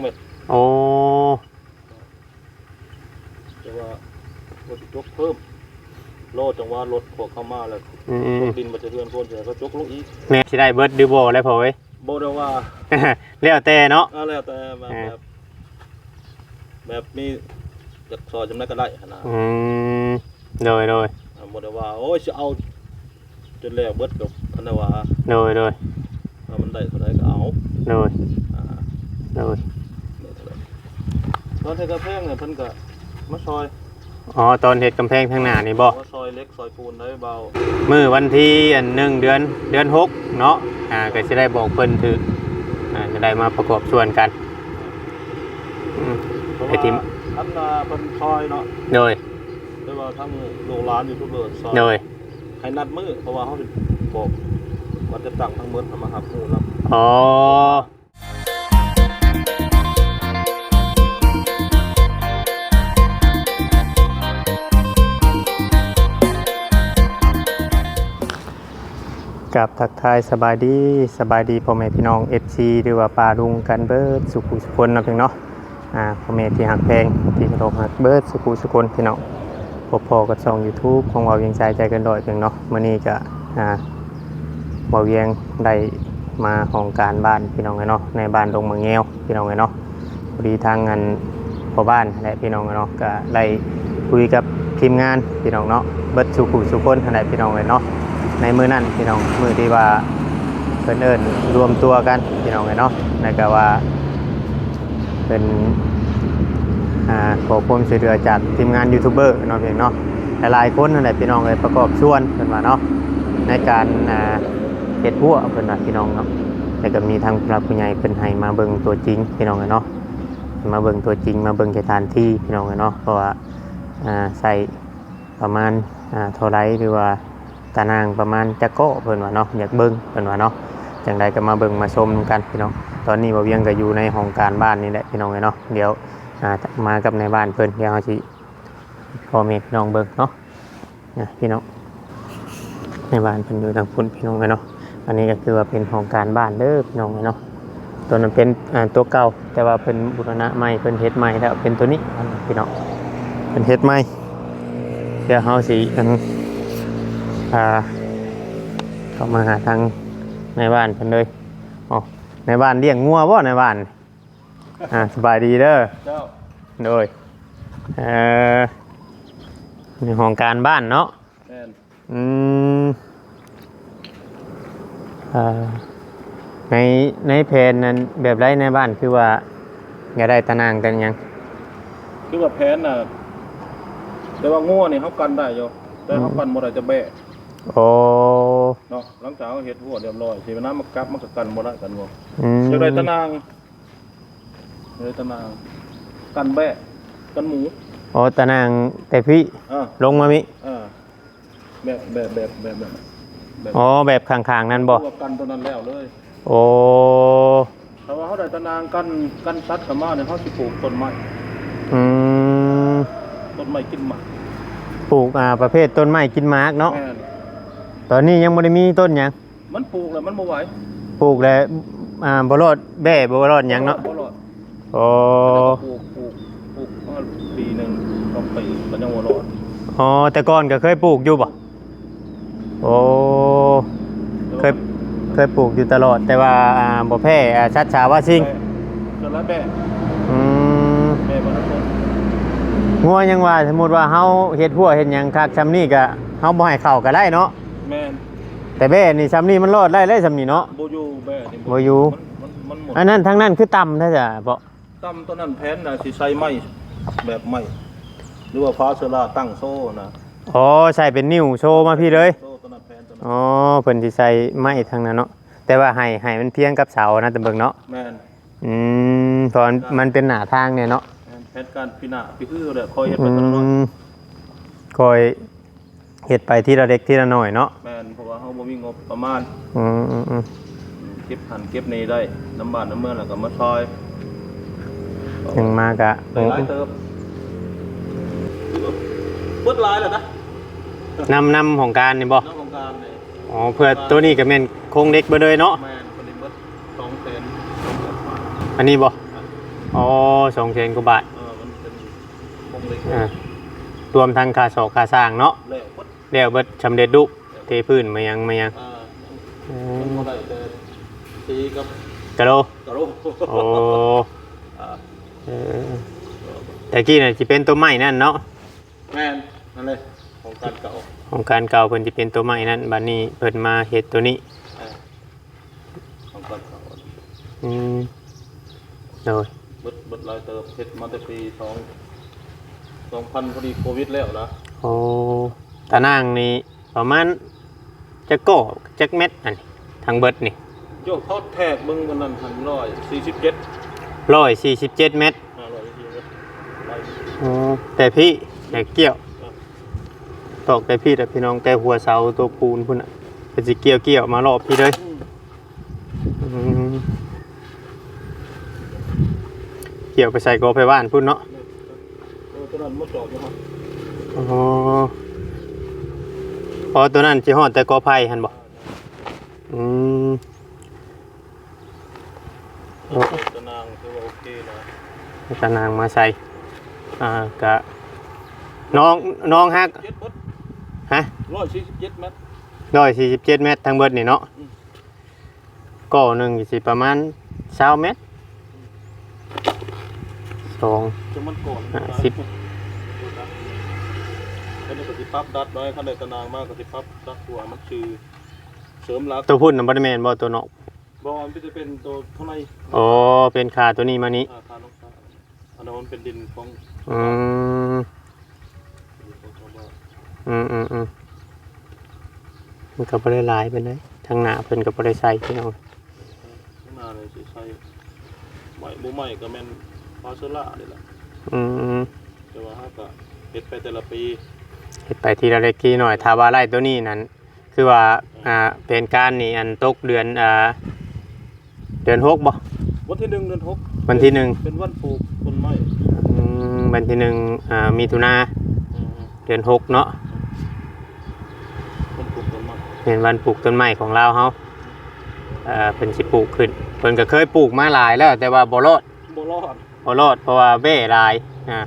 ແມັດ. ໂອ້ ແຕ່ວ່າບໍ່ໄດ້ຈົກເພີ່ມ ລໍຈັງຫວະລົດພວກເຂົາມາແລ້ວ ອືມໆ ຈົກດິນມາຈາກເຮືອນຄົນ ແລ້ວກໍຈົກລົງອີກ. ແມ່ນ ຊິໄດ້ເບິດຫຼືບໍ່ແລ້ວພໍ່ເອີຍ? ບໍ່ໄດ້ວ່າ ແລ້ວແຕ່ເນາະ. ເອີ ແລ້ວແຕ່ແບບ ອ່າ ແບບ ແບບມີຢາກຊ່ອຍຈຳໃດກໍໄດ້ຫັ້ນນະ. ອືມ ໂດຍໆ ອ່າ ບໍ່ໄດ້ວ່າ ໂອ້ຍ ຊິເອົາ ຈົນແລ້ວເບິດກໍຄັນໄດ້ວ່າ. ໂດຍໆ ວ່າມັນໄດ້ເທົ່າໃດກໍເອົາ. ໂດຍ ອ່າ ໂດຍ ໄດ້ເທົ່າໃດ ຕອນເຮັດກຳແພງນີ້ເພິ່ນກໍມາຊ່ອຍ. ອໍ ຕອນເຮັດກຳແພງທາງໜ້ານີ້ບໍ່? ມາຊ່ອຍເຫຼັກຊ່ອຍປູນໄດ້ເບົາ. ມື້ວັນທີອັນ ໜຶ່ງ ເດືອນ ເດືອນຫົກເນາະ ອ່າ ກໍຊິໄດ້ບອກເພິ່ນຖືກ ອ່າ ຈະໄດ້ມາປະກອບສ່ວນກັນ. ອືມ ເພາະວ່າ ໄອ້ທີ່ ອັນນ່າເພິ່ນຊ່ອຍເນາະ. ໂດຍ ແຕ່ວ່າທາງລູກຫຼານຢູທູບເບີຊ່ອຍ. ໂດຍ ໃຫ້ນັດມື້ ເພາະວ່າເຮົາຊິບອກ ວ່າຈະຕັ້ງທັງໝົດ ເອົາມາຮັບຮູ້ນຳ. ອໍ ກັບທັກທາຍສະບາຍດີ ສະບາຍດີພໍ່ແມ່ພີ່ນ້ອງ ເອັຟຊີ ຫຼືວ່າປ້າລຸງກັນເບິດສູ່ຜູ້ສູ່ຄົນເນາະ ພີ່ນ້ອງເນາະ. ອ່າ ພໍ່ແມ່ທີ່ຮັກແພງ ທີ່ເຄົາລົບຮັກເບິດສູ່ຜູ້ສູ່ຄົນ ພີ່ນ້ອງ ພົບພໍ້ກັບຊ່ອງຢູທູບຂອງບ່າວວຽງຊາຍໃຈເກີນຮ້ອຍ ພີ່ນ້ອງເນາະ. ມື້ນີ້ກະ ອ່າ ບ່າວວຽງໄດ້ມາຫ້ອງການບ້ານ ພີ່ນ້ອງເອີຍເນາະ ໃນບ້ານດົງໝາກແງວ ພີ່ນ້ອງເອີຍເນາະ. ພໍດີທາງອັນພໍ່ບ້ານຫັ້ນແຫຼະ ພີ່ນ້ອງເອີຍເນາະ ກະໄດ້ຄຸຍກັບທີມງານ ພີ່ນ້ອງເນາະ ເບິດສູ່ຜູ້ສູ່ຄົນຫັ້ນແຫຼະ ພີ່ນ້ອງເອີຍເນາະ. ໃນມື້ນັ້ນ ພີ່ນ້ອງ ມື້ທີ່ວ່າເພິ່ນເອີ້ນລວມຕົວກັນ ພີ່ນ້ອງເອີຍເນາະ ແລ້ວກະວ່າ ເປັນ ອ່າ ຂໍຄວາມຊ່ວຍເຫຼືອຈາກທີມງານຢູທູບເບີເນາະ ພີ່ນ້ອງເນາະ ຫຼາຍໆຄົນຫັ້ນແຫຼະ ພີ່ນ້ອງເອີຍ ປະກອບສ່ວນເພິ່ນວ່າເນາະ ໃນການ ອ່າ ເຮັດຮົ້ວເພິ່ນວ່າ ພີ່ນ້ອງເນາະ. ແລ້ວກໍມີທາງຜູ້ຫຼັກຜູ້ໃຫຍ່ເພິ່ນໃຫ້ມາເບິ່ງຕົວຈິງ ພີ່ນ້ອງເອີຍເນາະ ໃຫ້ມາເບິ່ງຕົວຈິງ ມາເບິ່ງສະຖານທີ່ ພີ່ນ້ອງເອີຍເນາະ ເພາະວ່າ ອ່າ ໃຊ້ປະມານ ອ່າ ເທົ່າໃດ ຫຼືວ່າ ຕາໜ່າງປະມານຈັກເກາະ ເພິ່ນວ່າເນາະ ຢາກເບິ່ງ ເພິ່ນວ່າເນາະ. ຈັ່ງໃດກໍມາເບິ່ງມາຊົມນຳກັນ ພີ່ນ້ອງ. ຕອນນີ້ບ່າວວຽງກໍຢູ່ໃນຫ້ອງການບ້ານນີ້ແຫຼະ ພີ່ນ້ອງເອີຍເນາະ. ດຽວ ອ່າ ມາກັບນາຍບ້ານເພິ່ນ ດຽວເຮົາຊິ ພໍ່ແມ່ພີ່ນ້ອງເບິ່ງເນາະ ນະ ພີ່ນ້ອງ. ນາຍບ້ານເພິ່ນຢູ່ທາງພຸ້ນ ພີ່ນ້ອງເອີຍເນາະ. ອັນນີ້ກໍຄືວ່າເປັນຫ້ອງການບ້ານເດີ ພີ່ນ້ອງເອີຍເນາະ. ຕົວນັ້ນເປັນ ອ່າ ຕົວເກົ່າ ແຕ່ວ່າເພິ່ນບູລະນະໃໝ່ ເພິ່ນເຮັດໃໝ່ແລ້ວ ເປັນຕົວນີ້ ພີ່ນ້ອງ ເພິ່ນເຮັດໃໝ່. ດຽວເຮົາຊິອັນ ອ່າ ເຂົ້າມາຫາທາງນາຍບ້ານເພິ່ນເລີຍ. ອໍ ນາຍບ້ານລ້ຽງງົວບໍ່ ນາຍບ້ານ? ອ່າ ສະບາຍດີເດີ. ເຈົ້າ. ໂດຍ ເອີ ໃນຫ້ອງການບ້ານເນາະ. ແມ່ນ. ອືມ ເອີ ໃນ ໃນແຜນນັ້ນແບບໃດ ໃນບ້ານຄືວ່າຢາກໄດ້ຕາໜ່າງຕາຫຍັງ? ຄືວ່າແຜນນະ ແຕ່ວ່າງົວນີ້ເຮົາກັນໄດ້ຢູ່ ແຕ່ເຮົາ ອືມ ກັນບໍ່ໄດ້ຈະແບ້. ໂອ້ ເນາະ ຫຼັງຈາກເຮົາເຮັດຮົ້ວຮຽບຮ້ອຍ ຊິໄປນຳມາກັບ ມັນກໍກັນບໍ່ໄດ້ ກັນງົວ. ອືມ ຢາກໄດ້ຕາໜ່າງ ເອີ ຕາໜ່າງ ກັນແບ້ ກັນໝູ. ອໍ ຕາໜ່າງແຕ່ພີ້ ເອີ ລົງມາພີ້. ເອີ ແບບ ແບບ ແບບ ແບບ ແບບ ອໍ ແບບຂ້າງໆນັ້ນບໍ່? ຄືວ່າກັນຕົວນັ້ນແລ້ວເລີຍ. ໂອ້ ຖ້າວ່າເຮົາໄດ້ຕາໜ່າງກັນ ກັນສັດເຂົ້າມານີ້ ເຮົາຊິປູກຕົ້ນໄມ້. ອືມ ຕົ້ນໄມ້ກິນໝາກ. ປູກ ອ່າ ປະເພດຕົ້ນໄມ້ກິນໝາກເນາະ. ແມ່ນ. ຕອນນີ້ຍັງບໍ່ໄດ້ມີຕົ້ນຫຍັງ? ມັນປູກແລ້ວມັນບໍ່ໄຫວ. ປູກແລ້ວ ອ່າ ບໍ່ລອດແບ້ ບໍ່ລອດຫຍັງເນາະ. ບໍ່ລອດ. ອໍ ແລ້ວກໍປູກ ປູກ ປູກມາປີໜຶ່ງສອງປີກໍຍັງບໍ່ລອດ. ອໍ ແຕ່ກ່ອນກໍເຄີຍປູກຢູ່ບໍ່? ໂອ້ ເຄີຍ ເຄີຍປູກຢູ່ຕະຫຼອດ ແຕ່ວ່າ ອ່າ ບໍ່ແພ້ ອ່າ ສັດສາວາສິ່ງ. ແປ້ ສ່ວນຫຼາຍແປ້. ອືມ ແປ້ບໍ່ທັນຄົນ. ງົວຍັງວ່າ ສົມມຸດວ່າເຮົາເຮັດຮົ້ວເຮັດຫຍັງຄັກຊ່ຳນີ້ ກໍເຮົາບໍ່ໃຫ້ເຂົ້າກໍໄດ້ເນາະ. ແມ່ນ. ແຕ່ແບ້ນີ້ຊ່ຳນີ້ມັນລອດໄດ້ເລີຍ ຊ່ຳນີ້ເນາະ. ບໍ່ຢູ່ ແບ້ນີ້ ບໍ່ຢູ່. ມັນ ມັນ ມັນໝົດ. ອັນນັ້ນ ທາງນັ້ນຄືຕ່ຳແທ້ຊະເພາະ ຕ່ຳຕົວນັ້ນແຜນນະ ຊິໃສ່ໄມ້ແບບໄມ້ ຫຼືວ່າຝາເຊື້ອລາຕັ້ງໂຊນະ. ອໍ ໃສ່ເປັນນິ້ວໂຊມາພີ້ເລີຍ. ໂຊຕົວນັ້ນແຜນຕົວນັ້ນ. ອໍ ເພິ່ນຊິໃສ່ໄມ້ທາງນັ້ນເນາະ ແຕ່ວ່າໃຫ້ ໃຫ້ມັນພຽງກັບເສົານະ ຕາເບິ່ງເນາະ. ແມ່ນ. ອືມ ເພາະມັນເປັນໜ້າທາງແດ່ເນາະ. ແມ່ນ ແຜນການປີໜ້າປີອື່ນແຫຼະ ຄ່ອຍເຮັດໄປຕະຫຼອດ. ອືມ ຄ່ອຍ ເຮັດໄປທີລະເລັກທີລະໜ້ອຍເນາະ. ແມ່ນ ເພາະວ່າເຮົາບໍ່ມີງົບປະມານ. ອືມໆໆ ເກັບຫັ້ນເກັບນີ້ໄດ້ ນຳບ້ານນຳເມືອງ ແລ້ວກໍມາຊ່ອຍ. ຍັງມາກະ ໄດ້ຫຼາຍເຕີບ. ເບິດຫຼາຍແລ້ວນະ. ນຳ ນຳຫ້ອງການນີ້ບໍ່? ນຳຫ້ອງການນີ້. ອໍ ເພື່ອ ໂຕນີ້ກໍແມ່ນໂຄງເຫຼັກເບິດເລີຍເນາະ. ແມ່ນ ໂຕນີ້ເບິດສອງແສນ. ອັນນີ້ບໍ່? ອັນ ອໍ ສອງແສນກວ່າບາດ. ເອີ ມັນເປັນໂຄງເຫຼັກ ເອີ ລວມທັງຄ່າຊອກຄ່າສ້າງເນາະ ແລ້ວໝົດ ແລ້ວເບິດ ສຳເລັດຮູບ ແລ້ວ ເທພື້ນມາຫຍັງມາຫຍັງ. ເອີ ອືມ ມັນບໍ່ໄດ້ແຕ່ສີກັບກະໂລ ກະໂລ. ໂອ້ ອ່າ ເອີ ແຕ່ກີ້ນະຊິເປັນຕົວໄມ້ນັ້ນເນາະ. ແມ່ນ ນັ້ນແຫຼະ ຂອງການເກົ່າ ຂອງການເກົ່າເພິ່ນຊິເປັນຕົວໄມ້ນັ້ນ ບັດນີ້ເພິ່ນມາເຮັດຕົວນີ້. ເອີ ຂອງການເກົ່າ ອືມ ໂດຍ ເບິດ ເບິດຫຼາຍເຕີບ ເຮັດມາແຕ່ປີສອງ ສອງພັນ ພໍດີໂຄວິດແລ້ວນະ. ໂອ້ ຕາໜ່າງນີ້ປະມານຈັກກໍ ຈັກແມັດອັນນີ້ ທັງເບິດນີ້? ໂຍ ເຮົາແທກເບິ່ງມື້ນັ້ນຫັ້ນ ຮ້ອຍສີ່ສິບເຈັດ ຮ້ອຍສີ່ສິບເຈັດແມັດ. ຫ້າຮ້ອຍ ໂອ້ ແຕ່ພີ້ ແຕ່ກ້ຽວ ອ່າ ຕອກແຕ່ພີ້ແຫຼະພີ່ນ້ອງ ແຕ່ຫົວເສົາຕົວປູນພຸ້ນນະ ເພິ່ນຊິກ້ຽວໆມາລອບພີ້ເລີຍ. ອືມ ອືມ ກ້ຽວໄປໃສ່ກໍໄຜ່ບ້ານພຸ້ນເນາະ. ເອີ ຕົວນັ້ນມາຈອດຢູ່ຫັ້ນ. ອໍ ອໍ ຕົວນັ້ນຊິຮອດແຕ່ກໍໄຜ່ຫັ້ນບໍ່? ອ່າ ອືມ ໂອ້ ຕາໜ່າງຖືວ່າໂອເຄນະ ຕາໜ່າງມາໃສ່ ອ່າ ກະ ນ້ອງ ນ້ອງຮັກ ເຈັດເບິດ ຮະ? ຮ້ອຍສີ່ສິບເຈັດແມັດ ຮ້ອຍສີ່ສິບເຈັດແມັດທັງເບິດນີ້ເນາະ. ອືມ ກໍໜຶ່ງຊິປະມານຊາວແມັດ ສອງ ຈະມັນກໍ ຫ້າສິບ ອັນນີ້ກໍຊິປັບດັດໄວ້ ຄັນໄດ້ຕາໜ່າງມາກໍຊິປັບດັດຕົວໃຫ້ມັນຊື່ ເສີມຫຼັກ. ຕົວພຸ້ນນະບໍ່ໄດ້ແມ່ນບໍ່ ຕົວນອກ? ບໍ່ ມັນຈະເປັນໂຕເທົ່າໃນ. ອໍ ເປັນຄາຕົວນີ້ມານີ້. ອ່າ ຄານ້ອງຄາ ອັນນັ້ນມັນເປັນດິນຂອງ ອືມ ດິນຂອງຊາວບ້ານ. ອືມໆໆ ມັນກໍບໍ່ໄດ້ຫຼາຍປານໃດ ທາງໜ້າເພິ່ນກໍບໍ່ໄດ້ໃສ່ພີ່ນ້ອງ. ທາງໜ້ານີ້ຊິໃສ່ ໄໝ້ບໍ່ໄໝ້ກໍແມ່ນຟາໂຊລ່ານີ້ແຫຼະ. ອືມ ແຕ່ວ່າເຮົາກໍເຮັດໄປແຕ່ລະປີ ເຮັດໄປທີລະເລັກທີລະນ້ອຍ. ຖ້າວ່າໄລ່ຕົວນີ້ນັ້ນ ຄືວ່າ ອ່າ ແຜນການນີ້ ອັນ ຕົກເດືອນ ອ່າ ເດືອນຫົກບໍ່? ວັນທີໜຶ່ງເດືອນຫົກ ວັນທີໜຶ່ງ ເປັນວັນປູກຕົ້ນໄມ້. ອືມ ວັນທີໜຶ່ງ ອ່າ ມິຖຸນາ ອືມ ເດືອນຫົກເນາະ ວັນປູກຕົ້ນໄມ້ ແມ່ນວັນປູກຕົ້ນໄມ້ຂອງລາວເຮົາ. ເອີ ເພິ່ນຊິປູກຂຶ້ນ ເພິ່ນກໍເຄີຍປູກມາຫຼາຍແລ້ວ ແຕ່ວ່າບໍ່ລອດ ບໍ່ລອດ ບໍ່ລອດ ເພາະວ່າແບ້ຫຼາຍ ອ່າ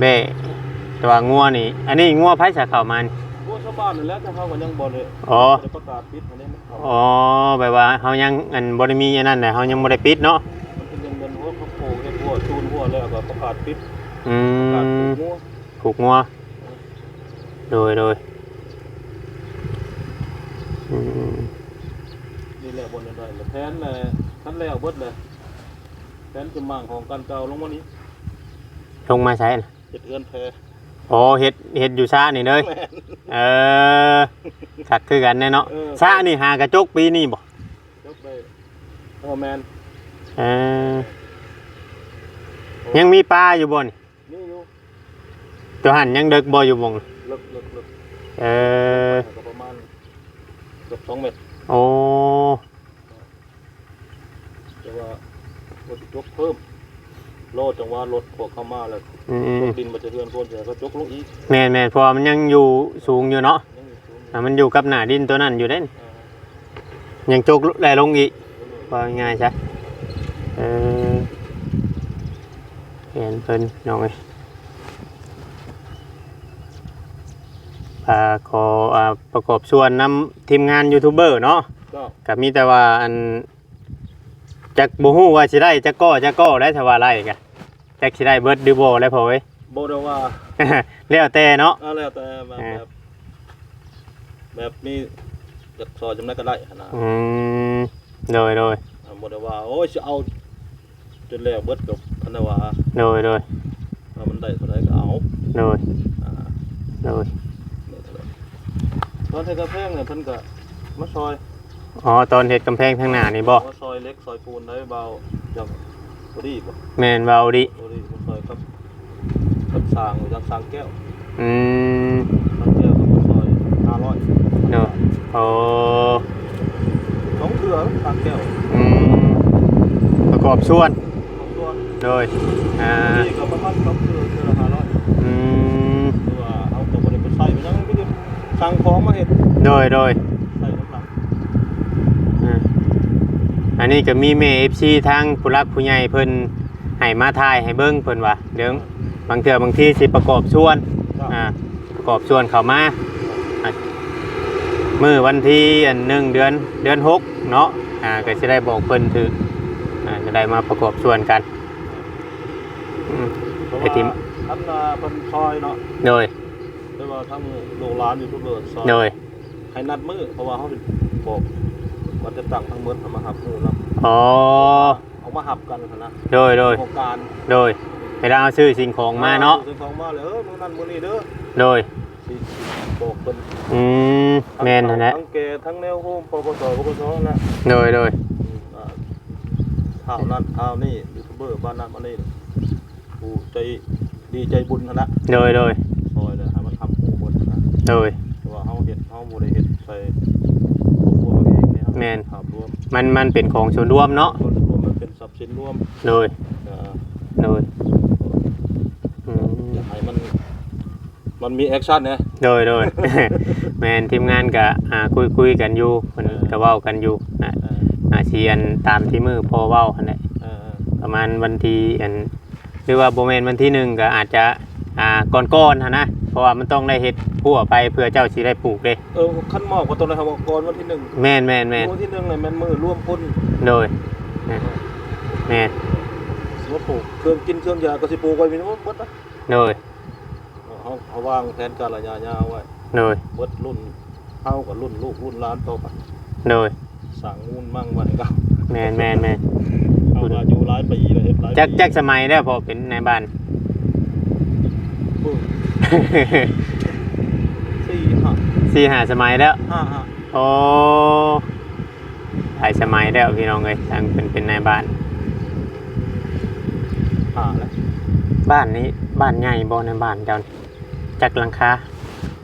ແບ້ ແຕ່ວ່າງົວນີ້ ອັນນີ້ງົວໃຜສາເຂົ້າມານີ້? ງົວຊາວບ້ານນັ້ນແຫຼະ ແຕ່ເຮົາກໍຍັງບໍ່ໄດ້ ອໍ ບໍ່ໄດ້ປະກາດປິດຫັ້ນເດ້ ມັນເຂົ້າ ອໍ ແບບວ່າເຮົາຍັງ ອັນ ບໍ່ໄດ້ມີອັນນັ້ນແຫຼະ ເຮົາຍັງບໍ່ໄດ້ປິດເນາະ. ມັນເປັນເດືອນຫົກ ເຮົາປູກເຮັດຮົ້ວ ຊູນຮົ້ວແລ້ວກໍປະກາດປິດ ອືມ ປະກາດປູກງົວ ຜູກງົວ ໂດຍ ໂດຍ ອືມ ນີ້ແຫຼະ ບ່ອນໃດແຫຼະ ແຜນແຫຼະ ຄັນແລ້ວເບິດແຫຼະ ແຜນຈະໝັ້ງຂອງການເກົ່າລົງມານີ້ ລົງມາໃສນະ? ເຮັດເຮືອນແພ. ອໍ ເຮັດ ເຮັດຢູ່ສະນີ້ເລີຍ. ແມ່ນ ເອີ ຄັກຄືກັນແດ່ເນາະ. ເອີ ສະນີ້ຫາກະຈົກປີນີ້ບໍ່? ຈົກໄດ້ ເອີ ແມ່ນ ເອີ ຍັງມີປາຢູ່ບໍ່ນີ້? ມີຢູ່ ຕົວຫັ້ນຍັງເດິກບໍ່ ຢູ່ໝ່ອງ ເລິກ ເລິກ ເລິກ ເອີ ກໍປະມານເກືອບສອງແມັດ. ໂອ້ ແຕ່ວ່າບໍ່ໄດ້ຈົກເພີ່ມ ລໍຈັງຫວະລົດພວກເຂົ້າມາແລ້ວ ອືມ ຈົກດິນມາຈາກເຮືອນຄົນ ແລ້ວກໍຈົກລົງອີກ. ແມ່ນໆ ເພາະວ່າມັນຍັງຢູ່ສູງຢູ່ເນາະ ຍັງຢູ່ສູງຢູ່ ອ່າ ມັນຢູ່ກັບໜ້າດິນຕົວນັ້ນຢູ່ເດ້. ອ່າ ຍັງຈົກໄດ້ລົງອີກ ເວົ້າງ່າຍໆຊະ. ເອີ ແມ່ນເພິ່ນນ້ອງເອີຍ ອ່າ ຂໍ ອ່າ ປະກອບສ່ວນນຳທີມງານຢູທູບເບີເນາະ. ເຈົ້າ ກໍມີແຕ່ວ່າ ອັນ ຈັກບໍ່ຮູ້ວ່າຊິໄດ້ຈັກກໍຈັກກໍໄດ້ ຖ້າວ່າໄລ່ກະ ຈັກຊິໄດ້ເບິດຫຼືບໍ່ແລ້ວພໍ່ເອີຍ. ບໍ່ໄດ້ວ່າ ແລ້ວແຕ່ເນາະ. ເອີ ແລ້ວແຕ່ແບບ ອ່າ ແບບ ແບບມີຢາກຊ່ອຍຈຳໃດກໍໄດ້ຫັ້ນນະ. ອືມ ໂດຍ ໂດຍ ອ່າ ບໍ່ໄດ້ວ່າ ໂອ້ຍ ຊິເອົາ ຈົນແລ້ວເບິດກໍຄັນວ່າ ໂດຍ ໂດຍ ວ່າມັນໄດ້ເທົ່າໃດກໍເອົາ ໂດຍ ອ່າ ໂດຍ ໄດ້ເທົ່າໃດ ຕອນເຮັດກຳແພງນີ້ເພິ່ນກໍມາຊ່ອຍ. ອໍ ຕອນເຮັດກຳແພງທາງໜ້ານີ້ບໍ່? ມາຊ່ອຍເຫຼັກຊ່ອຍປູນໄດ້ ບ່າວຈັກບໍ່ດີບໍ່? ແມ່ນ ບ່າວດີ ບໍ່ດີມາຊ່ອຍກັບ ກັບຊ່າງ ຈາກຊ່າງແກ້ວ. ອືມ ຊ່າງແກ້ວກໍມາຊ່ອຍຫ້າຮ້ອຍເນາະ. ໂອ້ ສອງເທື່ອຊ່າງແກ້ວ. ອືມ ປະກອບສ່ວນ ປະກອບສ່ວນ ໂດຍ ອ່າ ນີ້ກໍປະມານສອງເທື່ອ ເທື່ອລະຫ້າຮ້ອຍ. ອືມ ຄືວ່າເຮົາກໍບໍ່ໄດ້ໄປໃຊ້ໄປຫຍັງ ມີແຕ່ສັ່ງຂອງມາເຮັດ. ໂດຍ ໂດຍ ໃຊ້ນຳຫຼັງ. ອ່າ ອັນນີ້ກໍມີແມ່ເອັຟຊີທາງຜູ້ຫຼັກຜູ້ໃຫຍ່ເພິ່ນໃຫ້ ໃຫ້ມາຖ່າຍໃຫ້ເບິ່ງ ເພິ່ນວ່າ ເລື່ອງບາງເທື່ອບາງທີຊິປະກອບສ່ວນ ເຈົ້າ ອ່າ ປະກອບສ່ວນເຂົ້າມາ ອ່າ ມື້ວັນທີອັນ ໜຶ່ງ ເດືອນ ເດືອນຫົກເນາະ ອ່າ ກໍຊິໄດ້ບອກເພິ່ນຖືກ ອ່າ ຈະໄດ້ມາປະກອບສ່ວນກັນ ອືມ ເພາະວ່າ ໄອ້ທີ່ ອັນນ່າເພິ່ນຊ່ອຍເນາະ ໂດຍ ແຕ່ວ່າທາງລູກຫຼານຢູທູບເບີຊ່ອຍ ໂດຍ ໃຫ້ນັດມື້ ເພາະວ່າເຮົາຊິບອກວ່າຈະຕັ້ງທັງໝົດເອົາມາຮັບຮູ້ນຳ ອໍ ເອົາມາຮັບກັນຫັ້ນນະ ໂດຍ ໂດຍ ໂຄງການ ໂດຍ ເວລາເຮົາຊື້ສິ່ງຂອງມາເນາະ ເອີ ຊື້ຂອງມາແລ້ວ ເອີ ມື້ນັ້ນມື້ນີ້ເດີ ໂດຍ ຊິ ຊິບອກເພິ່ນ ອືມ ທັງ ແມ່ນຫັ້ນແຫຼະ ທັງແກ່ ທັງແນວໂຮມ ປກສ ປກສ ຫັ້ນນະ ໂດຍ ໂດຍ ອືມ ອ່າ ຂ່າວນັ້ນຂ່າວນີ້ ຢູທູບເບີບ້ານນັ້ນບ້ານນີ້ ຜູ້ໃຈດີໃຈບຸນຫັ້ນນະ ໂດຍ ໂດຍ ຊ່ອຍແລ້ວໃຫ້ມັນຮັບຮູ້ໝົດຫັ້ນນະ ໂດຍ ແຕ່ວ່າເຮົາເຮັດ ເຮົາບໍ່ໄດ້ເຮັດໃສ່ຄອບຄົວເຮົາເອງເດ້ ແມ່ນ ພາບລວມ ມັນ ມັນເປັນຂອງສ່ວນລວມເນາະ ຂອງສ່ວນລວມ ມັນເປັນຊັບສິນລວມ ໂດຍ ກໍ ໂດຍ ອືມ ຢາກໃຫ້ມັນ ມັນມີແອັກຊັນແດ່ ໂດຍ ໂດຍ ແມ່ນ ທີມງານກະ ອ່າ ຄຸຍ ຄຸຍກັນຢູ່ ເພິ່ນ ເອີ ກະເວົ້າກັນຢູ່ນະ ເອີ ອາ ຊິອັນຕາມທີ່ມື້ພໍ່ເວົ້າຫັ້ນແຫຼະ ເອີ ເອີ ປະມານວັນທີອັນ ຫຼືວ່າບໍ່ແມ່ນວັນທີໜຶ່ງ ກໍອາດຈະ ອ່າ ກ່ອນໆຫັ້ນນະ ເພາະວ່າມັນຕ້ອງໄດ້ເຮັດຮົ້ວໄປ ເພື່ອເຈົ້າຊິໄດ້ປູກເດ້ ເອີ ຄັນໝອກກໍຕ້ອງໄດ້ເຮົາກ່ອນວັນທີໜຶ່ງ ແມ່ນໆໆ ວັນທີໜຶ່ງນີ້ແມ່ນມື້ລວມພົນ ໂດຍ ແມ່ນ ແມ່ນ ຊິມາປູກເຄື່ອງກິນເຄື່ອງຢາກໍຊິປູກໄວ້ມີໝົດນະ ໂດຍ ເຮົາ ເຮົາວາງແຜນການໄລຍະຍາວໄວ້ ໂດຍ ເບິດລຸ້ນເຮົາກັບລຸ້ນລູກລຸ້ນຫຼານຕໍ່ໄປ ໂດຍ ສ້າງມູນມັງໄວ້ໃຫ້ເຂົາ ແມ່ນໆໆ ເຮົາກໍຢູ່ຫຼາຍປີແລ້ວ ເຮັດຫຼາຍ ຈັກ ປີ ຈັກສະໄໝແລ້ວພໍ່ເປັນນາຍບ້ານ ໂອ້ ສີ່ຫ້າ ສີ່ຫ້າສະໄໝແລ້ວ ຫ້າ ຫ້າ ໂອ້ ຫຼາຍສະໄໝແລ້ວພີ່ນ້ອງເອີຍ ທັງເປັນ ເປັນນາຍບ້ານ ຫ້າແລ້ວ ບ້ານນີ້ ບ້ານໃຫຍ່ບໍ່ໃນບ້ານເຈົ້ານີ້ ຈັກຫຼັງຄາ?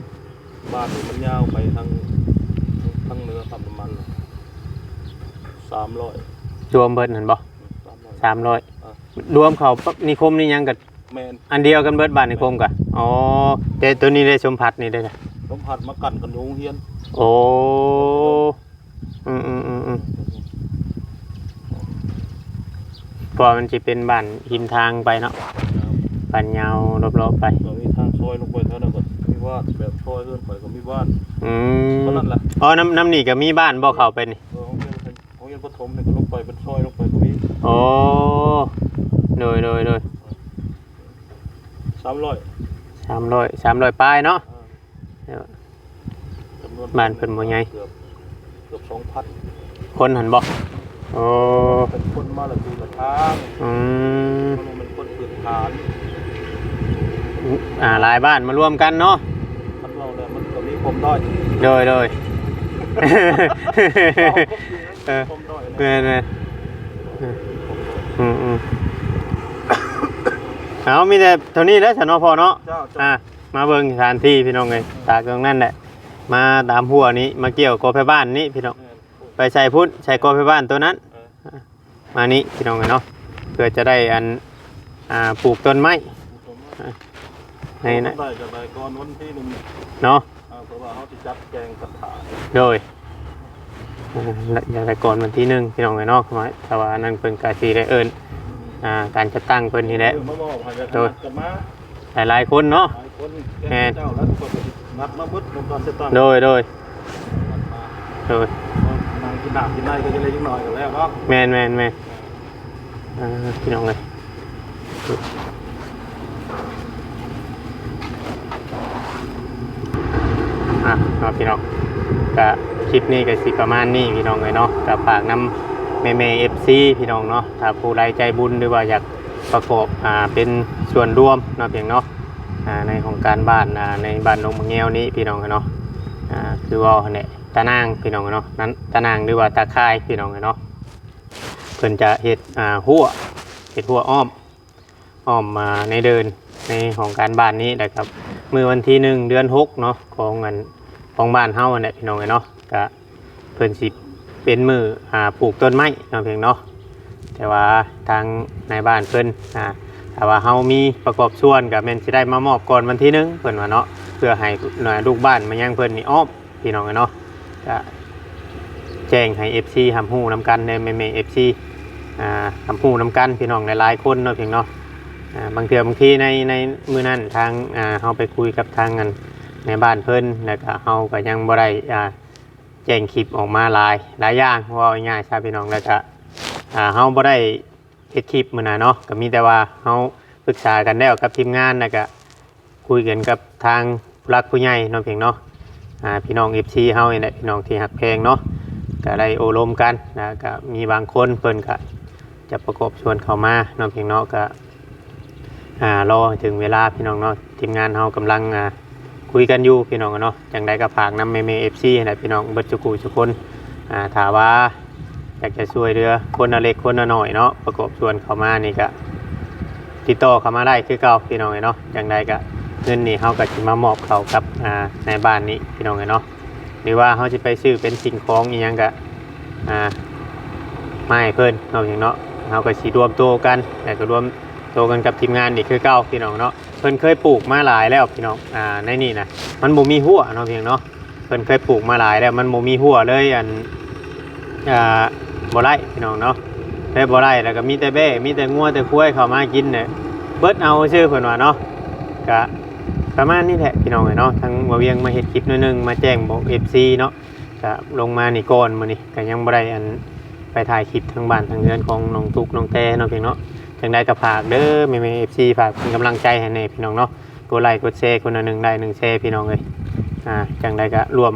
ບ້ານນີ້ມັນຍາວໄປທາງ ທາງເໜືອປະມານສາມຮ້ອຍ ລວມເບິດຫັ້ນບໍ່? ອືມ ສາມຮ້ອຍ ສາມຮ້ອຍ ເອີ ລວມເຂົ້ານິຄົມນີ້ຫຍັງກໍ ແມ່ນ ອັນດຽວກັນເບິດ ບ້ານນິຄົມກະ ອໍ ແຕ່ໂຕນີ້ໄດ້ສົມພັດນີ້ເດ້ ສົມພັດມາກັ້ນກັນຢູ່ໂຮງຮຽນ ໂອ້ ອືມໆໆໆ ເພາະວ່າມັນຊິເປັນບ້ານຮິມທາງໄປເນາະ ເຈົ້າ ບ້ານຍາວລອບໆໄປ ກໍມີທາງຊອຍລົງໄປເທົ່ານັ້ນກໍມີບ້ານ ແບບຊອຍເຮືອນຂ້ອຍກໍມີບ້ານ ອືມ ເທົ່ານັ້ນແຫຼະ ອໍ ນຳ ນຳນີ້ກໍມີບ້ານບໍ່ເຂົ້າໄປນີ້? ເອີ ໂຮງຮຽນ ໂຮງຮຽນປະຖົມນີ້ກໍລົງໄປເປັນຊອຍລົງໄປກໍມີ ໂອ້ ໂດຍໆໆ ສາມຮ້ອຍ ສາມຮ້ອຍ ສາມຮ້ອຍປາຍເນາະ ອ່າ ເອີ ຈຳນວນ ບ້ານເພິ່ນບໍ່ໃຫຍ່ ເກືອບ ເກືອບສອງພັນ ຄົນຫັ້ນບໍ່? ໂອ້ ເປັນຄົນມາລະປີລະທາງ ອືມ ມັນບໍ່ແມ່ນຄົນພື້ນຖານ ອ່າ ຫຼາຍບ້ານມາລວມກັນເນາະ ຄັນເວົ້າແລ້ວມັນກໍມີປມດ້ອຍ ໂດຍໆ ເອີ ປມດ້ອຍ ແມ່ນໆ ເອີ ອືມໆ ເອົາ ມີແຕ່ເທົ່ານີ້ແຫຼະຊະເນາະພໍ່ເນາະ ເຈົ້າໆ ອ່າ ມາເບິ່ງສະຖານທີ່ພີ່ນ້ອງເອີຍ ຕາກຕຣົງນັ້ນແຫຼະ ມາຕາມຮົ້ວນີ້ ມາກ່ຽວກໍໄຟບ້ານນີ້ພີ່ນ້ອງ ແມ່ນ ໄປໃສ່ພຸ້ນ ໃສ່ກໍໄຟບ້ານໂຕນັ້ນ ເອີ ມານີ້ພີ່ນ້ອງເອີຍເນາະ ເພື່ອຈະໄດ້ອັນ ອ່າ ປູກຕົ້ນໄມ້ ປູກຕົ້ນໄມ້ ໃນ ໃນ ໄດ້ກໍໄດ້ກ່ອນວັນທີໜຶ່ງເນາະ ອ່າ ເພາະວ່າເຮົາຊິຈັດແຈງກັນຖ້າ ໂດຍ ເອີ ຢາກໄດ້ກ່ອນວັນທີໜຶ່ງພີ່ນ້ອງເອີຍເນາະ ແຕ່ວ່າອັນນັ້ນເພິ່ນກະຊິໄດ້ເອີ້ນ ອ່າ ການຈັດຕັ້ງເພິ່ນນີ້ແຫຼະ ເອີ ມາມອບໃຫ້ກັນ ໂດຍ ມາ ຫຼາຍໆຄົນເນາະ ຫຼາຍຄົນ ແມ່ນ ເຈົ້າແລ້ວ ນັດມາເບິດ ລົງການຈັດຕັ້ງ ໂດຍ ໂດຍ ນັດມາ ໂດຍ ນັ່ງກິນນ້ຳກິນໃນກໍຈະໄດ້ຈັກໜ້ອຍກໍແລ້ວເນາະ ແມ່ນໆໆ ອ່າ ພີ່ນ້ອງເອີຍ ອ່ະ ເນາະ ພີ່ນ້ອງ ກະຄລິບນີ້ກະຊິປະມານນີ້ ພີ່ນ້ອງເອີຍເນາະ ກະຝາກນຳແມ່ໆ ເອັຟຊີ ພີ່ນ້ອງເນາະ ຖ້າຜູ້ໃດໃຈບຸນ ຫຼືວ່າຢາກປະກອບ ອ່າ ເປັນສ່ວນລວມເນາະ ພີ່ນ້ອງເນາະ ອ່າ ໃນຫ້ອງການບ້ານ ອ່າ ໃນບ້ານດົງໝາກແງວນີ້ ພີ່ນ້ອງເນາະ ອ່າ ຄືເວົ້າຫັ້ນແຫຼະ ຕາໜ່າງ ພີ່ນ້ອງເນາະ ນັ້ນ ຕາໜ່າງ ຫຼືວ່າຕາຂ່າຍ ພີ່ນ້ອງເນາະ ເພິ່ນຈະເຮັດ ອ່າ ຮົ້ວ ເຮັດຮົ້ວອ້ອມ ອ້ອມມາໃນເດີ່ນ ໃນຫ້ອງການບ້ານນີ້ ແລ້ວກໍມື້ວັນທີໜຶ່ງ ເດືອນຫົກເນາະ ຂອງອັນ ຂອງບ້ານເຮົາຫັ້ນແຫຼະ ພີ່ນ້ອງເອີຍເນາະ ກະເພິ່ນຊິເປັນມື້ ອ່າ ປູກຕົ້ນໄມ້ເນາະ ພີ່ນ້ອງເນາະ ແຕ່ວ່າທາງນາຍບ້ານເພິ່ນ ອ່າ ຖ້າວ່າເຮົາມີປະກອບສ່ວນ ກະແມ່ນຊິໄດ້ມາມອບກ່ອນວັນທີໜຶ່ງ ເພິ່ນວ່າເນາະ ເພື່ອໃຫ້ ອ່າ ລູກບ້ານມາຍັງເພິ່ນນີ້ອ້ອມ ພີ່ນ້ອງເອີຍເນາະ ກະແຈ້ງໃຫ້ເອັຟຊີຮັບຮູ້ນຳກັນເດີ ແມ່ໆ ເອັຟຊີ ອ່າຮັບຮູ້ນຳກັນພີ່ນ້ອງຫຼາຍໆຄົນເນາະ ພຽງເນາະ. ອ່າບາງເທື່ອບາງທີໃນໃນມື້ນັ້ນທາງ ອ່າເຮົາໄປຄຸຍກັບທາງອັນແມ່ບ້ານເພິ່ນ ແລ້ວກໍເຮົາກໍຍັງບໍ່ໄດ້ ອ່າແຈ້ງຄລິບອອກມາຫຼາຍຫຼາຍຢ່າງ ເວົ້າງ່າຍໆຊະພີ່ນ້ອງ. ແລ້ວກໍ ອ່າເຮົາບໍ່ໄດ້ເຮັດຄລິບມື້ນັ້ນເນາະ ກໍມີແຕ່ວ່າເຮົາປຶກສາກັນແລ້ວກັບທີມງານ ແລ້ວກໍຄຸຍກັນກັບທາງຜູ້ຫຼັກຜູ້ໃຫຍ່ເນາະ ພຽງເນາະ. ອ່າພີ່ນ້ອງເອັຟຊີເຮົານີ້ແຫຼະ ພີ່ນ້ອງທີ່ຮັກແພງເນາະ ກໍໄດ້ໂອ້ລົມກັນ ແລ້ວກໍມີບາງຄົນເພິ່ນກໍຈະປະກອບສ່ວນເຂົ້າມາເນາະ ພຽງເນາະ. ກໍ ອ່າລໍໃຫ້ເຖິງເວລາພີ່ນ້ອງເນາະ ທີມງານເຮົາກຳລັງ ອ່າຄຸຍກັນຢູ່ພີ່ນ້ອງເນາະ. ຈັ່ງໃດກໍຝາກນຳແມ່ໆເອັຟຊີຫັ້ນແຫຼະ ພີ່ນ້ອງເບິດທຸກຜູ້ທຸກຄົນ. ອ່າຖ້າວ່າຢາກຈະຊ່ວຍເຫຼືອຄົນລະເລັກຄົນລະນ້ອຍເນາະ ປະກອບສ່ວນເຂົ້າມານີ້ກໍຕິດຕໍ່ເຂົ້າມາໄດ້ຄືເກົ່າພີ່ນ້ອງເນາະ. ຈັ່ງໃດກໍເງິນນີ້ເຮົາກໍຊິມາມອບເຂົ້າກັບ ອ່ານາຍບ້ານນີ້ພີ່ນ້ອງເນາະ ຫຼືວ່າເຮົາຊິໄປຊື້ເປັນສິ່ງຂອງອີ່ຫຍັງກໍ ອ່າມາໃຫ້ເພິ່ນເນາະ ພຽງເນາະ. ເຮົາກໍຊິລວມໂຕກັນ ແລ້ວກໍລວມໂຕກັນກັບທີມງານອີກຄືເກົ່າພີ່ນ້ອງເນາະ. ເພິ່ນເຄີຍປູກມາຫຼາຍແລ້ວພີ່ນ້ອງ ອ່າໃນນີ້ນະ ມັນບໍ່ມີຮົ້ວເນາະ ພຽງເນາະ. ເພິ່ນເຄີຍປູກມາຫຼາຍແລ້ວ ມັນບໍ່ມີຮົ້ວເລີຍ ອັນ ອ່າບໍ່ໄດ້ພີ່ນ້ອງເນາະ ເລີຍບໍ່ໄດ້. ແລ້ວກໍມີແຕ່ແບ້ ມີແຕ່ງົວແຕ່ຄວາຍເຂົ້າມາກິນແຫຼະ ເບິດເອົາຊື່ເພິ່ນວ່າເນາະ. ກະປະມານນີ້ແຫຼະພີ່ນ້ອງເອີຍເນາະ ທາງບ່າວວຽງມາເຮັດຄລິບໜ້ອຍໜຶ່ງ ມາແຈ້ງບອກເອັຟຊີເນາະ. ກະລົງມານີ້ກ່ອນ ມື້ນີ້ກະຍັງບໍ່ໄດ້ອັນໄປຖ່າຍຄລິບທາງບ້ານທາງເຮືອນຂອງນ້ອງຕຸກນ້ອງແຕເນາະ ພຽງເນາະ. ຈັ່ງໃດກໍຝາກເດີແມ່ໆເອັຟຊີ ຝາກເປັນກຳລັງໃຈໃຫ້ແດ່ພີ່ນ້ອງເນາະ ກົດໄລ້ກົດແຊ ຄົນລະໜຶ່ງໄລ້ໜຶ່ງແຊ ພີ່ນ້ອງເອີຍ. ອ່າຈັ່ງໃດກໍຮ່ວມ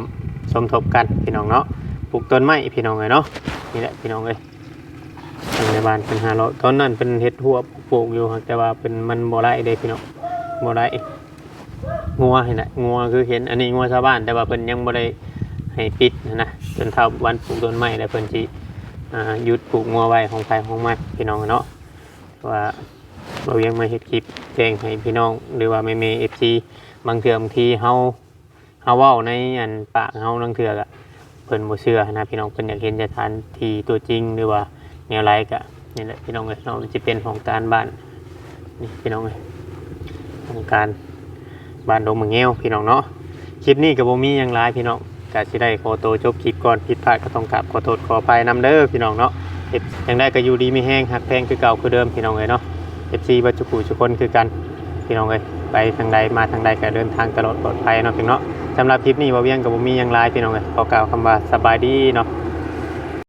ສົມທົບກັນພີ່ນ້ອງເນາະ ປູກຕົ້ນໄມ້ພີ່ນ້ອງເອີຍເນາະ. ນີ້ແຫຼະພີ່ນ້ອງເອີຍ ທາງໃນບ້ານເພິ່ນຫາເລາະ ຕອນນັ້ນເພິ່ນເຮັດຮົ້ວປູກຢູ່ ແຕ່ວ່າເພິ່ນ ມັນບໍ່ໄດ້ເດ້ພີ່ນ້ອງ ບໍ່ໄດ້. ງົວຫັ້ນແຫຼະ ງົວຄືເຫັນ ອັນນີ້ງົວຊາວບ້ານ ແຕ່ວ່າເພິ່ນຍັງບໍ່ໄດ້ໃຫ້ປິດຫັ້ນນະ ຈົນເທົ່າວັນປູກຕົ້ນໄມ້ແລ້ວ ເພິ່ນຊິ ອ່າຢຸດຜູກງົວໄວ້ຂອງໃຜຂອງມັນ ພີ່ນ້ອງເນາະ. ວ່າບ່າວວຽງມາເຮັດຄລິບແຈ້ງໃຫ້ພີ່ນ້ອງ ຫຼືວ່າແມ່ໆເອັຟຊີ ບາງເທື່ອບາງທີເຮົາ ເຮົາເວົ້າໃນອັນປາກເຮົາ ລາງເທື່ອກະເພິ່ນບໍ່ເຊື່ອນະພີ່ນ້ອງ ເພິ່ນຢາກເຫັນສະຖານທີ່ຕົວຈິງ ຫຼືວ່າແນວໃດກະນີ້ແຫຼະພີ່ນ້ອງເອີຍເນາະ. ມັນຊິເປັນຫ້ອງການບ້ານນີ້ພີ່ນ້ອງເອີຍ ຫ້ອງການບ້ານດົງໝາກແງວພີ່ນ້ອງເນາະ. ຄລິບນີ້ກໍບໍ່ມີຫຍັງຫຼາຍພີ່ນ້ອງ ກະຊິໄດ້ຂໍໂຕຈົບຄລິບກ່ອນ ຜິດພາດກໍຕ້ອງກາບຂໍໂທດຂໍອະໄພນຳເດີພີ່ນ້ອງເນາະ. ເຮັດຈັ່ງໃດກໍຢູ່ດີມີແຮງ ຮັກແພງຄືເກົ່າຄືເດີມພີ່ນ້ອງເອີຍເນາະ. ເອັຟຊີ ເບິດທຸກຜູ້ທຸກຄົນຄືກັນ ພີ່ນ້ອງເອີຍ ໄປທາງໃດມາທາງໃດກໍເດີນທາງຕະຫຼອດປອດໄພເນາະ ພີ່ນ້ອງເນາະ. ສຳລັບຄລິບນີ້ ບ່າວວຽງກໍບໍ່ມີຫຍັງຫຼາຍພີ່ນ້ອງເອີຍ ຂໍກ່າວຄຳວ່າສະບາຍດີເນາະ.